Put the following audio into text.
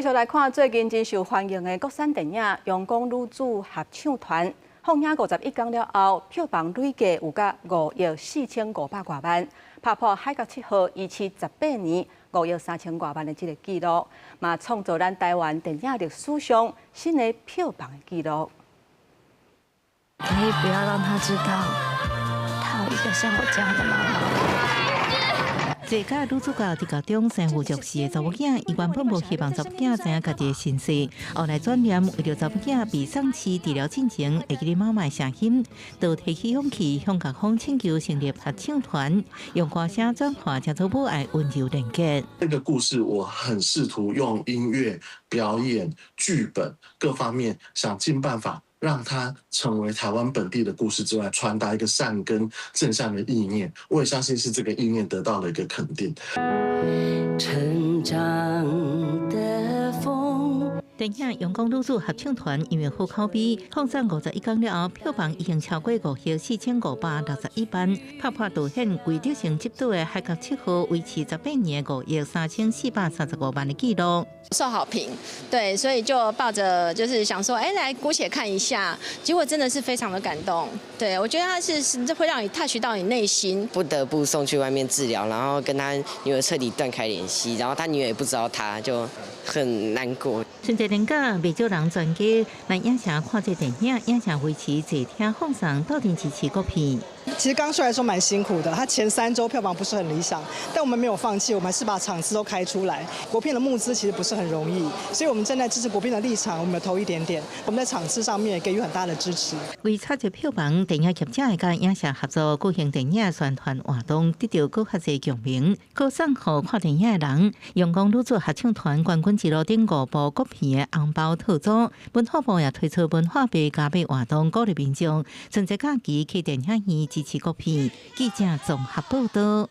繼續來看最近真受歡迎的國產電影《陽光女子合唱團》，放映51工了後，票房累計有甲5億4500外萬，拍破《海角七號》維持18年5億3000外萬的這个紀錄，嘛創造咱台灣電影歷史上新的票房的紀錄。可以不要讓他知道，他有一個像我這樣的媽媽。這個女主角佇劇中身負弱勢的查某囝，伊原本無希望查某囝知影家己的身世，後來轉念為著查某囝被送去治療進前，會記得媽媽的聲音，就提起勇氣向局方請求成立合唱團，用歌聲轉化成做母愛溫柔連結。這個故事我很試圖用音樂、表演、劇本各方面，想盡辦法讓它成為台灣本地的故事之外，傳達一個善跟正向的意念。我也相信是這個意念得到了一個肯定。成長的風。電影《陽光女子合唱團》因為好口碑，放送51工了後，票房已經超過5億4561萬，拍破導演魏德聖執導的《海角七號》維持18年5億3435萬的紀錄。受好評，對，所以就抱着就是想說，哎，來姑且看一下，結果真的是非常的感動。對，我覺得他是會讓你 touch 到你內心，不得不送去外面治療，然後跟他女兒徹底斷開聯繫，然後他女兒也不知道他，就很難過。春節連假，袂少人全家來影城看這電影，影城維持坐廳放送，鬥陣支持國片。其實剛出來的時候蠻辛苦的，他前3週票房不是很理想，但我們沒有放棄，我們還是把場次都開出來。國片的募資其實不是很容易，所以我們站在支持國片的立場，我們投一點點，我們在場次上面給予很大的支持。為炒熱票房，電影業者會佮影社合作舉行電影宣傳活動，得著閣較濟共鳴，閣送予看電影的人。陽光女子合唱團冠軍之路頂五部國片的紅包套組，文化部也推出文化幣加碼活動，鼓勵民眾春節假期去電影院支持國片。記者綜合報道。